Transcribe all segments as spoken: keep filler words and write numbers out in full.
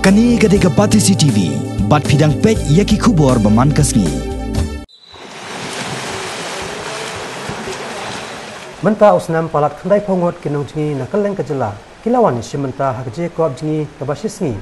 Kane ka dei ka Batesi T V, bad phi dang peit ïa ki khubor ba man ka sngi. Mynta u snem palat khyndai phew ngut ki nongjngi na kylleng ka jylla ki la wan shim bynta ha ka jingïakop jngi kaba shi sngi,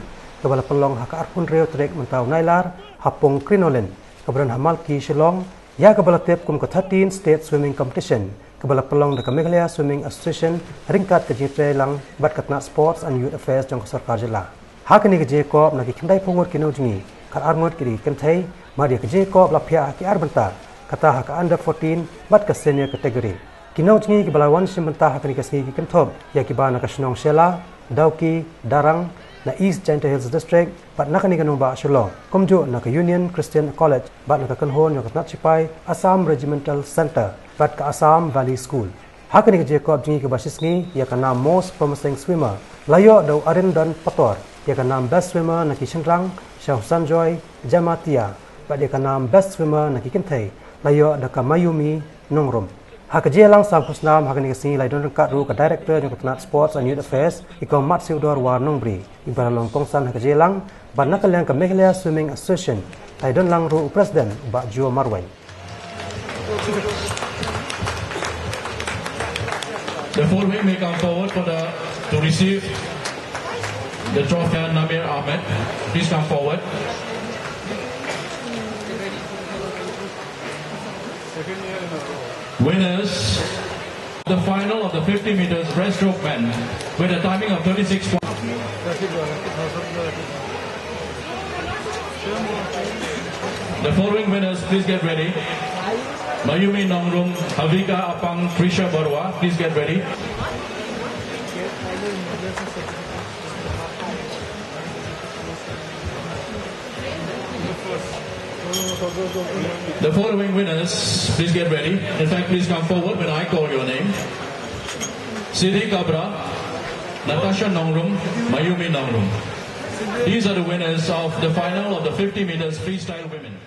kaba la pynlong ha ka arphew hynriew tarik mynta u Nailar, ha Pung Crinoline, kaba don ha Malki, Shillong, ïa kaba la tip kum ka thirteen State Swimming Competition, kaba la pynlong da ka Meghalaya Swimming Association ryngkat ka jingïatreilang bad ka tnat Sports and Youth Affairs jong ka sorkar jylla. Ha kane ka jingïakop na ki khyndai phew ngut ki nongjngi, khatar ngut ki dei ki kynthei, bad ïa ka jingïakop la phiah ha ki ar bynta, kata ha ka under fourteen bad ka senior category. Ki nongjngi kiba la wan shim bynta ha kane ka sngi ki kynthup ïa kiba na ka shnong Shella, Dawki, Darrang, na East Jaintia Hills District, bad na kane ka nongbah Shillong, kumjuh na ka Union Christian College, bad na ka kynhun jong ka tnat shipai Assam Regimental Centre bad ka Assam Valley School. Ha kane ka jingïakop jngi kaba shi sngi, ïa ka nam Most Promising Swimmer la ïoh da u Arindon Pator, ïa ka nam Best Swimmer na ki shynrang sha u Sanjoy Jamatia, bad ïa ka nam Best Swimmer na ki kynthei la ïoh da ka Mayumi Nongrum. Ha ka jingïalang sam khusnam ha kane ka sngi la ïadon ryngkat ruh ka Director jong ka tnat Sports and Youth Affairs, i Kong Matsiewdor War Nongbri, iba la long kongsan ha ka jingïalang, bad na ka liang ka Meghalaya Swimming Association la ïadon lang ruh u President, Bah Joe Marwein. The following may come forward for the, to receive the trophy, Namir Ahmed. Please come forward. Winners, the final of the fifty meters breaststroke men with a timing of thirty-six point. The following winners, please get ready. Mayumi Nongrum, Havika Apang, Trisha Barua, please get ready. The following winners, please get ready. In fact, please come forward when I call your name. Siti Kabra, Natasha Nongrum, Mayumi Nongrum. These are the winners of the final of the fifty meters freestyle women.